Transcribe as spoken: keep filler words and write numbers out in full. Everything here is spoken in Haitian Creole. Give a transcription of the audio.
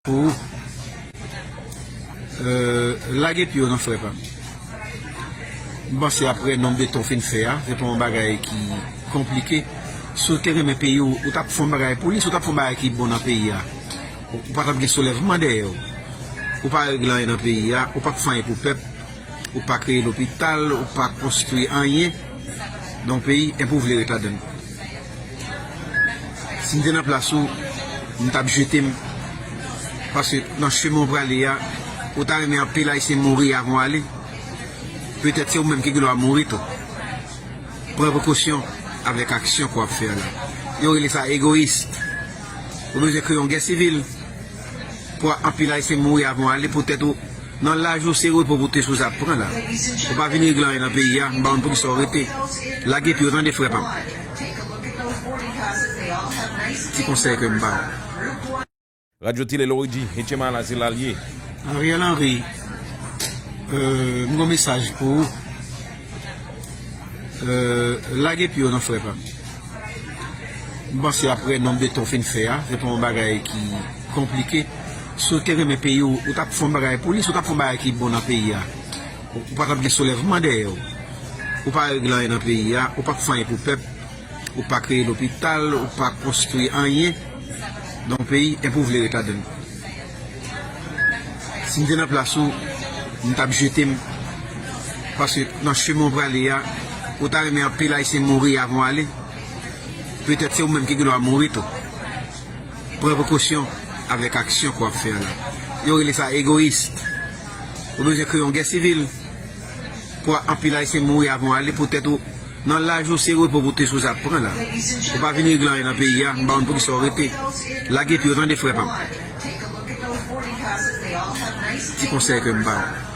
Pou, euh, lage pye w nan, frè pa m. M panse apre nonb de tan w fin fè a, se pa yon bagay ki konplike. Si w te renmen peyi w, ou t ap fè yon bagay pou li, si w t ap fè yon bagay ki bon nan peyi a, ou, ou pa t ap gen soulèvman dèyè w. Ou pa regle anyen nan peyi a, ou p ap fè anyen pou pèp. Ou pa kreye lopital, ou pa konstwi anyen nan yon peyi, enpi w vle ret ladan l. Si m te nan plas ou, m t ap jete m. Paske nan chemen w prale a, ou ta renmen anpil Ayisyen mouri avan w ale. Petèt se ou menm ki gen dwa mouri tou. Pran prekosyon avèk aksyon ke w ap fè a la. Yo rele sa egoyis. Ou bezwen kreye yon gè sivil pou anpil Ayisyen mouri avan w ale, poutèt ou nan laj ou, se repo pou te sipoze ap pran la. Ou pa vin regle anyen nan peyi a, m pa konn poukisa w rete. Lage pye w tande, frè pa m. Ti konsèy ke m ba w. Radyo Tele Loridji, H M A la, se la l ye. Ariel Henry, euh, m gon mesaj pou ou. Euh, lage pye w nan, frè pa m. M panse apre nonb de tan w fin fè a, se pa yon bagay ki konplike. Si w te renmen peyi w, ou t ap fè yon bagay pou li, si w t ap fè yon bagay ki bon nan peyi a, ou, ou pa t ap gen soulèvman dèyè w. Ou pa regle anyen nan peyi a, ou p ap fè anyen pou pèp. Ou pa kreye lopital, ou pa konstwi anyen nan yon peyi, enpi w vle ret ladan l. Si m te nan plas ou, m t ap jete m. Paske nan chemen w prale a, ou ta renmen anpil Ayisyen mouri avan w ale. Petèt se ou menm ki gen dwa mouri tou. Pran prekosyon avèk aksyon ke w ap fè a la. Yo rele sa egoyis. Ou bezwen kreye yon gè sivil pou anpil Ayisyen mouri avan w ale, poutèt ou nan laj ou, se repo pou te sipoze ap pran la. Ou pa vin regle anyen nan peyi a, m pa konn poukisa w rete. Lage pye w tande, frè pa m. Ti konsèy ke m ba w.